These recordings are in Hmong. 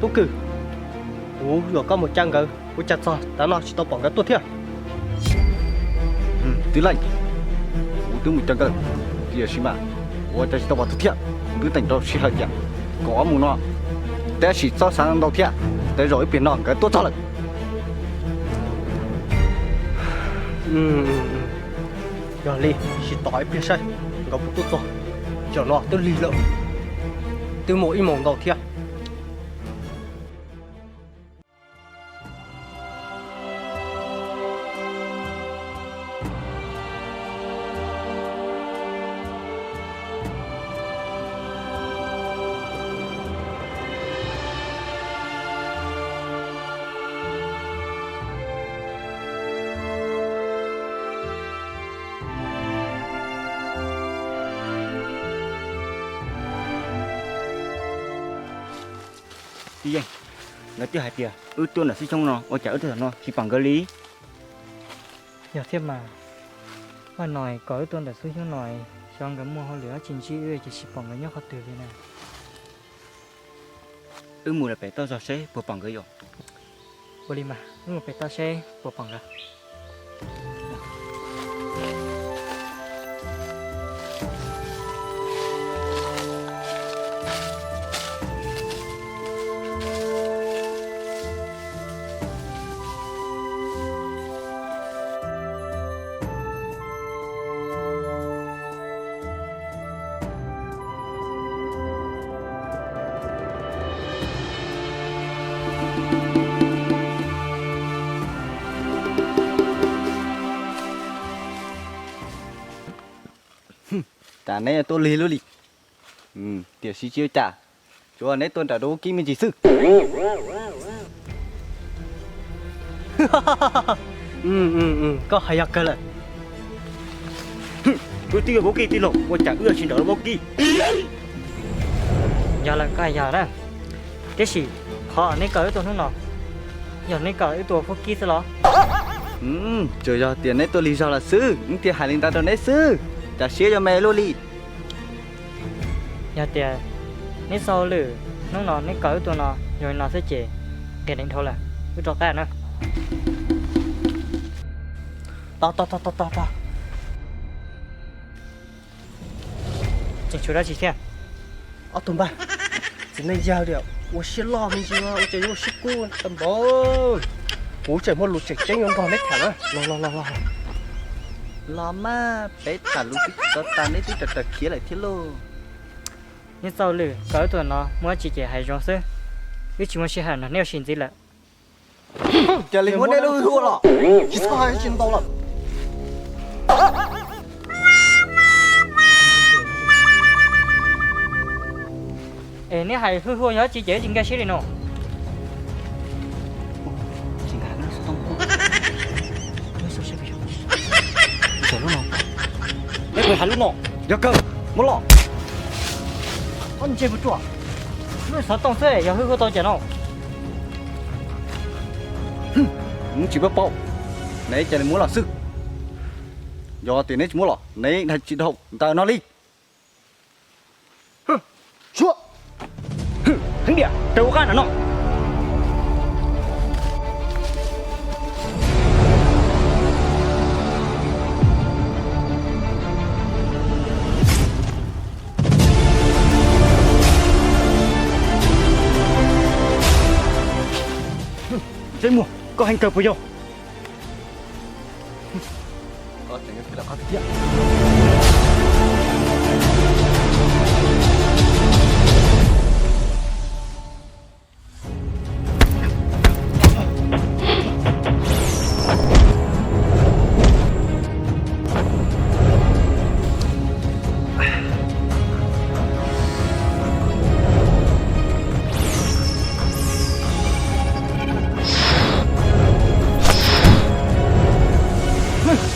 Tub Kwm, kuv yuam koj mus caw nkawd, ua cas txog tav no tsis tau pom nkawd tuaj thiab? Tib leej, kuv twb mus caw nkawd, tiam sis mas ua cas tsis tau pom tuaj thiab. Kuv twb teem rau sij hawm tias kaum ob moos no, tab sis txhob xav ntau thiab, tej zaum ib pliag no nkawd tuaj txog lawm. Yog li, sim tos ib pliag saib nkawd puas tuaj txog. Zaum no twb lig lawm, twb muaj ib moos ntau thiab. Tib yeej, lawv twb hais tias wb tuaj ntawm xub xyoob no, ua cas wb tuaj ntawm no tsis pom nkawd li? Yog thiab mas, vaj no kom wb tuaj ntawm xub xyoob no, xyov nkawd muaj hauj lwm dab tsi ntsib wb ces tsis pom nkawd nyob qhov twg li na. Wb mus lawm pem toj zog seb puas pom nkawd yom. Ua li mas wb mus pem toj seb puas pom nkawd. Cas neb tuaj lig luaj li? Tiam sis tsis ua cas, tsuas neb tuaj nrawm rau vaub kib me ntsis xwb. Koj hais yog kawg lawm. Wb twb yog vaub kib tij laug, ua cas wb tsis nrawm rau vaub kib? Yog lawm, koj hais yog na. Tiam sis qhov neb kom wb tuaj hnub no, yog neb kom wb tuaj vaub kib xwb los? Tsuas yog tias neb tuaj lig zog lawm xwb, wb thiaj hais li ntawd rau neb xwb. Cas siab yuav me luaj li. Yog tias neb txoj hauj lwm hnub no neb kom wb tuaj no yog li no xwb ces nqis deev dhau lawm, wb rov qab na. Tos, tos, tos, tos, tos, tos. Tseem tshuav dab tsi thiab? Ob tug npawg, txiv neej yawg tias ua siab loj me ntsis, ua cas yuav ua siab kub tag npaum. Kuv tseem muaj lus tseem ceeb yuav nrog neb tham na. Los los los los. Los mas, peb tham lus twb tsis tau tas neb twb raws raws khiav lawm thiab lauj. Neb txoj hauj lwm kom wb tuaj no muaj dab tsi ces hais zoo xwb, wb tsis muaj sij hawm nrog neb ua si ntxiv lawm. Cas li muab neb lub hwj huaj los? Tsis txhob hais tsis ntau lawm. Es neb hais hwj huaj yog dab tsi ces wb tsis nkag siab li no. Neb puas hais lub no? Yog kawg, muab los. Ob ntsej muag ruam, lub xov tooj xwb yog hwj huaj tau cas no? Neb tsis paub paub, neb cia li muab los xwb. Yog tias neb tsis muab los, neb dhau tsis dhau ntawm no li. Suav, heev diam, raws ua qab nram no. Ntsej muag, koj heev kawg puas yog?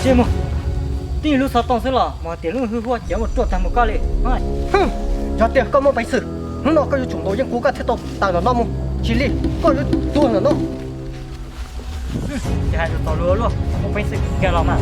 Ntsej muag, tib lub xov tooj xwb los mus hais tias lub hwj huaj ces muaj ruaj tag mus koj li. Yog tias koj muaj peev xwm, hnub no koj yuav tsum ntaus yeej kuv koj thiaj tau tawm ntawm no mus, tsis li koj yuav tuag ntawm no. Ces hais lus txaus lus luaj, muaj peev xwm kiag los mas.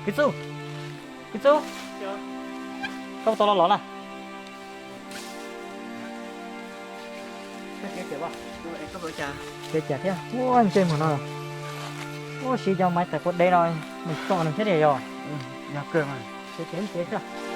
Kwv txuj, kwv txuj, koj puas tau los lov na? Kev cas thiab, ua ntsej muag no. Ua siv cov maiv tais quav deb no mus txog nws thiab tiag yog. Yog kawg mas. Ces ces ces xwb.